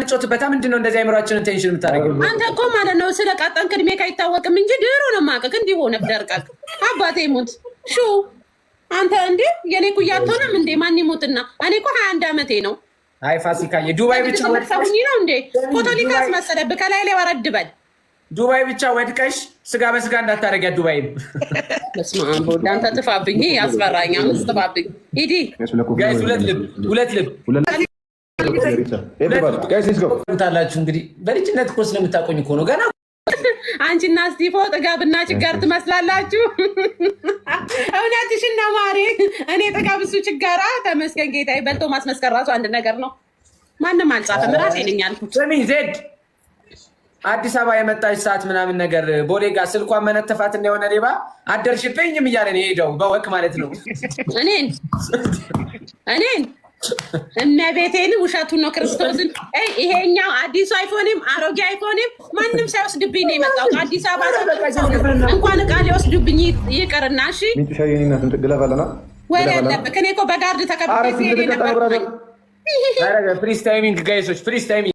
እንጫወትበታ። ምንድን ነው እንደዚህ አይምሯችንን tension የምታደርጊው? አንተ እኮ ማለት ነው ስለ ቀጠንክ እድሜ አይታወቅም እንጂ ድሮ ነው የማውቅህ። እንዲህ ሆነህ ደርቀህ አባቴ ሙት ሹ አንተ እንዴ የኔ ኩያ አትሆንም እንዴ? ማን ይሙትና? እኔ እኮ 21 ዓመቴ ነው። አይ ፋሲካዬ፣ ዱባይ ብቻ ሰውኝ ነው እንዴ? ፖቶሊካ አስመሰለብህ። ከላይ ላይ ወረድ በል። ዱባይ ብቻ ወድቀሽ ስጋ በስጋ እንዳታደርጊያት ዱባይን። በስመ አብ ወወልድ። አንተ ጥፋብኝ፣ ያስፈራኛል። ጥፋብኝ ሂዲ። Guys፣ ሁለት ልብ፣ ሁለት ልብ ታላችሁ። እንግዲህ በልጅነት እኮ ስለምታቆኝ እኮ ነው ገና። አንቺና ስቲፎ ጥጋብና ችጋር ትመስላላችሁ። እውነትሽን ነው ማሬ። እኔ ጥጋብ፣ እሱ ችጋራ። ተመስገን ጌታዬ። በልቶ ማስመስከር ራሱ አንድ ነገር ነው። ማንም አልጻፈም፣ ራሴ ነኝ ያልኩት። ስሚ ዜድ፣ አዲስ አበባ የመጣች ሰዓት ምናምን ነገር ቦሌ ጋር ስልኳን መነተፋት እና የሆነ ሌባ አደርሽብኝም እያለ ነው የሄደው፣ በ walk ማለት ነው። እኔን እመቤቴን ውሸቱን ነው ክርስቶስን። ይሄኛው አዲሱ አይፎንም አሮጌ አይፎንም ማንም ሳይወስድብኝ ነው የመጣሁት። አዲስ አበባ ሰው እንኳን እቃ ሊወስዱብኝ ይቅርና እሺ ወሬ አለብህ። እኔ እኮ በ guard ተከብቤ ሲሄድ የነበርኩኝ። Please timing guys ኦች፣ please timing።